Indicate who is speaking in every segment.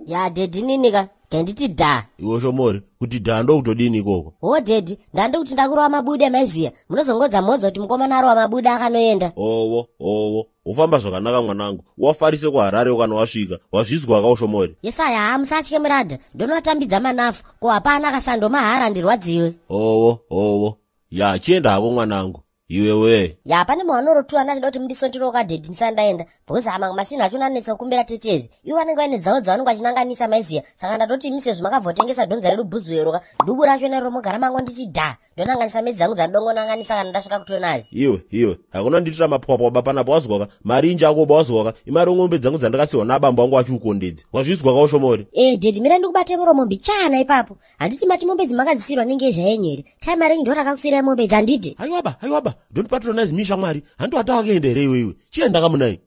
Speaker 1: Ya daddy, ninika genditi dha.
Speaker 2: Iwe Shomori, kuti dha ndokutodini ikoko?
Speaker 1: Ho daddy, ndandikuti ndakurova mabude, maiziya munozongodza modza kuti mukomana arova mabude akanoenda.
Speaker 2: Owo owo, ufamba zvakanaka mwanangu, wafarise kuHarare kana wasvika. Wazvizwa kauShomori?
Speaker 1: Yesaya. Ha, musatye muradha, ndonovatambidza manafu ko hapana kasando mahara, ndirwadziwe.
Speaker 2: Owo owo, ya, chienda hako mwanangu, iwewe.
Speaker 1: Ya, pane muhanorotuwa ndachida kuti mundisondiroka daddy ndisandaenda, because ama masini achona anetsa kukumbira tetezi. Ivo vanenge vaine dzavo dzavanenge vachinanganisa, maiziya. Saka ndatoti mise zvimakabvotengesa dhonza redu bhuzuweroka dubu rachona rero, mogara mango nditi dha, ndonanganisa medzi dzangu dzandongonanganisa kana ndasvika kutonazi.
Speaker 2: Iwe iwe, hakuna nditira mapwapwa ba panapo, wazwaka? Mari inji ako ba, wazwaka? Imari ng'ombe dzangu dzandakasiwa nabambo vangu vachiukondedzi. Wazvizwa kauShomori?
Speaker 1: E daddy, mira ndikubate muromo mbichana ipapo. Handiti mati mombe dzmakadzisirwa nengezha yenyu here? Time renyu ndo rakakusiyirai mombe idzi, handiti?
Speaker 2: Haiwaba, haiwaba, don't patronize me shamwari. Handi watawakaenda here iwe? Iwe chienda kamunai,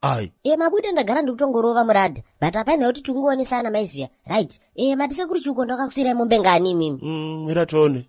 Speaker 2: ai.
Speaker 1: E, mabude ndagara ndikutongorova muradha, but hapaina kuti tingoonesana, maiziya. Right, e, mati sekuru Chiuko ndakakusiyirai mombe ngani imimi?
Speaker 2: Ira tione.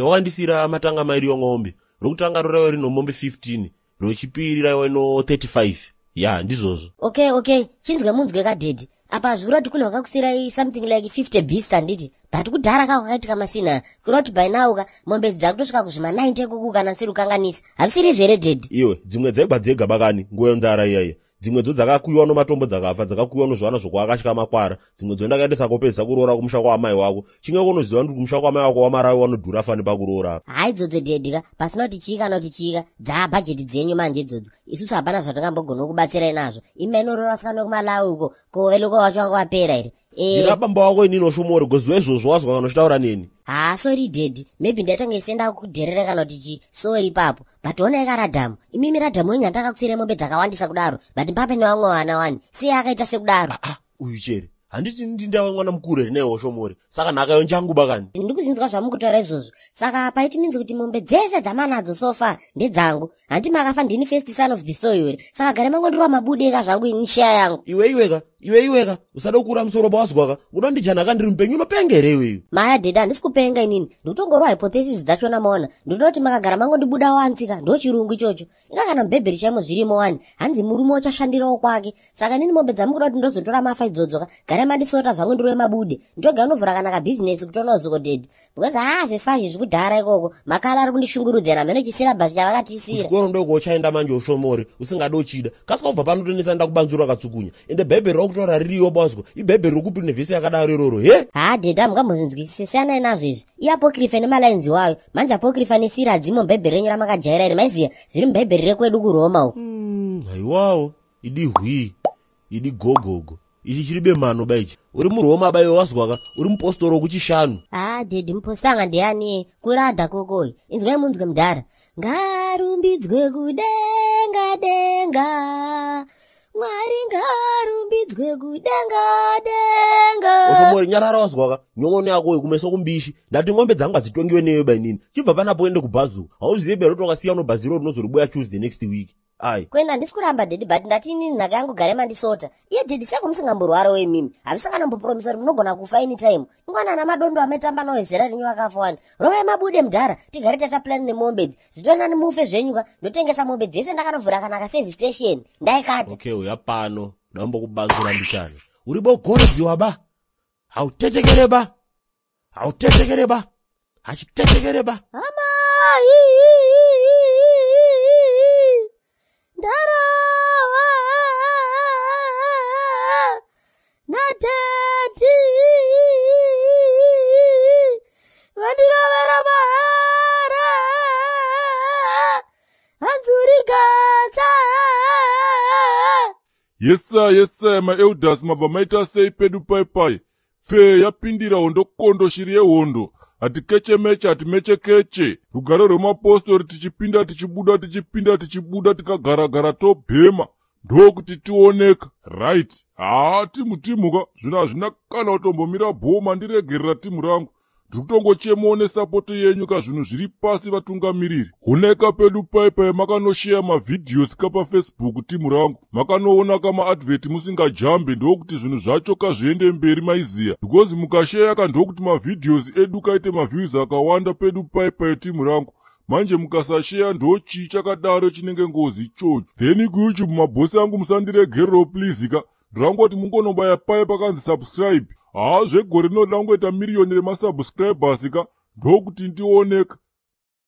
Speaker 2: Wakandisiyira matanga mairi yong'ombe. Rokutanga roraiwa rino mombe 15, rochipiri raiwa ino 35. Ya, ndizvozvo.
Speaker 1: Okay, chinzwe munzwe kadaddy. Apa zvikura kuti kune vakakusiyirai something like 50 beast, handiti? But kudhara ka kwakaitika masina, kureva kuti by now ka mombe dzakutosvika kuzvima 90 ikuku kana siri kukanganisa. Hazvisiri zvere, daddy?
Speaker 2: Iwe, dzimwe dzaigwa dzega bakani nguva yenzara iyaiya. Dzimwe dzo dzakakuyiwa nomatombo dzakafa, dzakakuyiwa nozvana zvokuakatya makwara. Dzimwe dzo ndakaendesa kopedzisa kuroora kumusha kwaamai wako. Chinge kunoziva kuti kumusha kwaamai wako wamarawi wanodhura fani pakuroora.
Speaker 1: Hai, idzodzo daddy ka, pasina kuti chii kana kuti chii ka, dzaabhajeti dzenyu manje idzodzo. Isusu hapana zvatingambogona kubatsirai nazvo. Imi mainoroora vasikana vekumalawi uko, ko veloko vacho vanga vapera here?
Speaker 2: Ndina bamba wako inini Oshomori, goziva izvozvo, wazwa kana uchitaura neni.
Speaker 1: Ha, sorry daddy, maybe ndaitanga isenda kudherera kana kuti chi, sorry ipapo. But onai karadhamu, imimi radhamu wenyu handakakusiyirai mombe dzakawandisa kudaro, but mpape nevamwe vana wani, sei akaita sekudaro?
Speaker 2: Ah, ah, uyu chere, handiti ndindava mwana mukuru here newe Oshomori? Saka nhaka yonjangu bakani.
Speaker 1: Ndikuzvinzwa zvamukutaura izvozvo. Saka paiti minzi kuti mombe dzese dzamanadzo so far ndedzangu, handi makafa ndini first son of the soil here? Saka gare mangondirwa mabude ka zvangu ini sheya yangu.
Speaker 2: Iwe iweka, iwe iweka, usada kukura musoro bawazwaka. Uda ndijana ndiri mupenyu, unopenga here iweyo?
Speaker 1: Maya daddy, handisi kupenga inini, ndikutongorwa hypothesis dzachona. Maona, ndinoda kuti makagara mangondibuda wanzika, ndo chirungu ichocho. Inga kana mubhebheri chaimo zvirimo wani, hanzi murume uchashandirawo kwake. Saka nini mombe dzamukuda kuti ndozotora mafa idzodzo ka, gare mandisota zvangu ndirove mabude, ndoga unovhura kana kabhizinesi kutonozuko daddy, because haa, zvefazhi zvikudhara ikoko, makala ari kundishungurudzira mheno chisyllabus chavakatisira.
Speaker 2: Kuchikoro ndokochaenda manje Ushomori, usingade uchida. Kasika kubva pano tonetsa, ndakubanzura katsukunya. Ende bhaibheri rakutaura ririyo bwazwa, ibhaibheri rokupi nevhesi yakadaro iroro he?
Speaker 1: Haa daddy, hamungambozvinzwisise, siyanai nazvo izvi. Iapocrypha nemalainzi wayo manje, apocrypha nesira hadzimo mubhaibheri renyu ramakajaira iri, maiziya. Zviri mubhaibheri rekwedu kuRoma uku.
Speaker 2: Haiwawo, idi hwii, idi gogogo, ichi chiri bemano ba ichi. Uri muRoma ba iwe, wazwaka? Uri mupostori wekuchishanu.
Speaker 1: Haa daddy, mupostanga ndiani kuradha kokoyi? Inzwai munzwe mudhara: ngarumbidzwe kudenga denga Mwari, ngarumbidzwe kudenga denga.
Speaker 2: Oshomori, nyarara, wazwaka? Nyongono yako kumeso kumbishi. Ndati ng'ombe dzangu hadzitongiwe newe bainini. Chibva panapo uende kubhazu. Hauzivi bero kuti wakasiya unobhazi iro rinozoribuya Tuesday next week, ai.
Speaker 1: Kwena handisi kuramba daddy, but ndati inini nhaka yangu gare mandisota. Iye daddy, seko musingamborwarawo imimi, havisakanambopromisa kuti munogona kufa anytime. Ingwanana madondo amaitamba nawo zera renyu vakafa wani. Rovai mabude mudhara, tigare tata plan nemombe idzi. Zvitonani mufe zvenyu ka, ndotengesa mombe dzese, ndakanovhura kana kaservice station ndaikati.
Speaker 2: Okay, uya pano, dambokubanzura mbichana. Uri bogorodziwa ba, hautetekere ba, hautetekere ba, hachitetekere ba.
Speaker 1: Hama, ndarowa natati, vandirovera mahara, hanzurigatsa.
Speaker 3: Yesa yesa, maelders, mabva maita sei pedu paipai? Pfee yapindira hondo kondo, shiri yehondo. Hatikechemeche, hatimechekeche. Rugare rwemapostori, tichipinda tichibuda, tichipinda tichibuda, tikagaragara tobhema, ndokuti tioneka. Right, haa, timu timuka zvino hazvina kana kutombomira bhoma. Ndiregerera timu rangu, ndiri kutongochemawo nesupport yenyu ka. Zvinhu zviri pasi, vatungamiriri. Honeka pedu paipai, makanosheya mavideos ka paFacebook timu rangu, makanoona kamaadvert musingajambe, ndokuti zvinhu zvacho kazviende mberi, maiziya, because mukasheya ka, ndokuti mavideos edu kaite maviews akawanda pedu paipai timu rangu. Manje mukasasheya, ndochii chakadaro chinenge ngozi ichocho? Then kuYouTube, mabhosi angu, musandiregerero please ka. Ndirangoti mungonobaya paye pakanzi subscribe. Haa, zvegore rinoda kungoita miriyoni remasubscribers ka, ndokuti ndioneka.